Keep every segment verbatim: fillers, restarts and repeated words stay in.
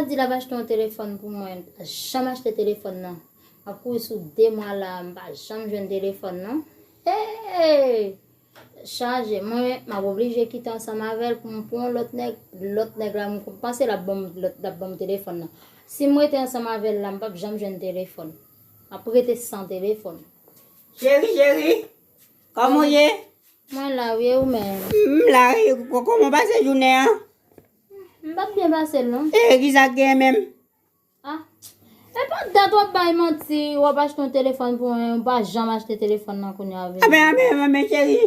Di l ap achte yon telefòn pou mwen, m pa janm achte telefòn nan. M ap kouri sou de mwa la, m pa janm jwenn telefòn nan. Hey! Chaje, mwen, m ap oblije kite ansanm avè l pou m pran yon lòt nèg. Lòt nèg la, m panse l ap ban m, lòt, l ap ban m telefòn nan. Si m rete ansanm avè l la, m p ap janm jwenn telefòn. M ap rete san telefòn. Cheri, cheri, kòman w ye? Mwen la, wi, e ou menm? M la, wi. Kò-, kòman w pase jounen an? M pa t byen pase l, non. E, ki sa k genyen menm? Ah. E pa dat w ap bay manti, w ap achte yon telefòn pou mwen, ou pa janm achte telefòn nan kounye a vini. Anben, anben, anben, cheri,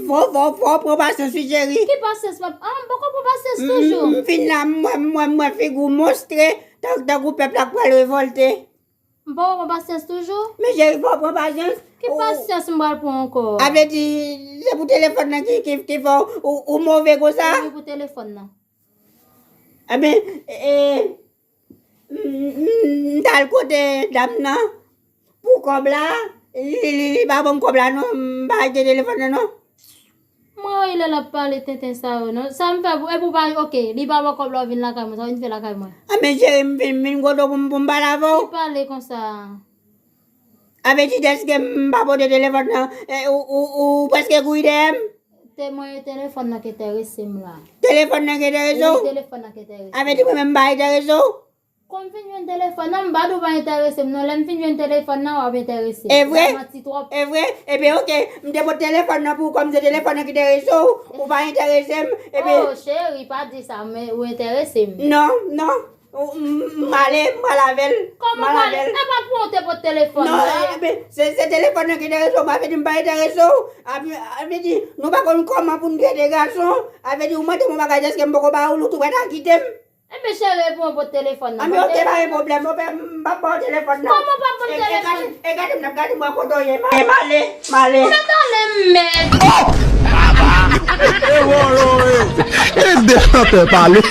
fò, fò, fò w pran pasyans, wi, cheri. Ki pasyans, pap-, ah, m poko pran pasyans toujou. M fin la, m wè, m wè, m wè figi w monstre, tank, tankou pèp la k pral revòlte. M poko pran pasyans toujou. Men cheri, fò w pran pasyans. Ki pasyans m pral pran ankò? A vle di, se pou telefòn nan ki, ki, ki fè w, ou, ou move konsa? Wi, pou telefòn nan. Anben, e, m, m, m t al kote dam nan pou kòb la, li, li, li pa ban m kòb la non, m pa achte telefòn nan non. Mwen wi lè l ap pale tenten sa yo non. Sa m fè pou, epi w pa, oke, li pa ban kòb la w vin lakay mwen, sa w vin fè lakay mwen? Anben cheri, m vin, m vin kote w pou m, pou m pale avè w. Ki pale konsa? A vle di dèske m pa pote telefòn nan, e, ou, ou, ou prèske kouri dèyè m? Te mwen, telefòn nan ki enterese m la. Telefòn nan ki enterese w? Wi, telefòn nan ki enterese m. A vle di mwen menm m pa enterese w? Kòm m fin jwenn telefòn nan, m pa di w pa enterese m non. Lè m fin jwenn telefòn nan, w ap enterese m. E vre? Ou manti twòp. E vre? Ebyen, oke, m te pote telefòn nan pou ou, kòm se telefòn nan ki enterese w, ou pa enterese m, ebyen. Oh, cheri, pa di sa, men ou enterese m. Non, non. Ou, m, m ale, m pral avè l. Kòman pral? E pa pou ou te pote telefòn nan? Non, ebyen, se, se telefòn nan ki enterese w, pa vle di m pa enterese w. A vle, a vle di, nou pa konn kòman pou n trete gason. A vle di, ou mande m yon bagay, dèske m poko ba ou l, ou tou prèt a kite m. Ebyen, cheri, e pou mwen pote telefòn nan. Anben, oke, pa gen pwoblèm, non, m p ap ba w telefòn nan. Kòman w p ap ban m telefòn? E, e, gade, e, gade m nan, gade m wè kote w ye, m ale, m ale, m ale. Ou mèt ale m mèt. E vòlò, e. E de chantè pale.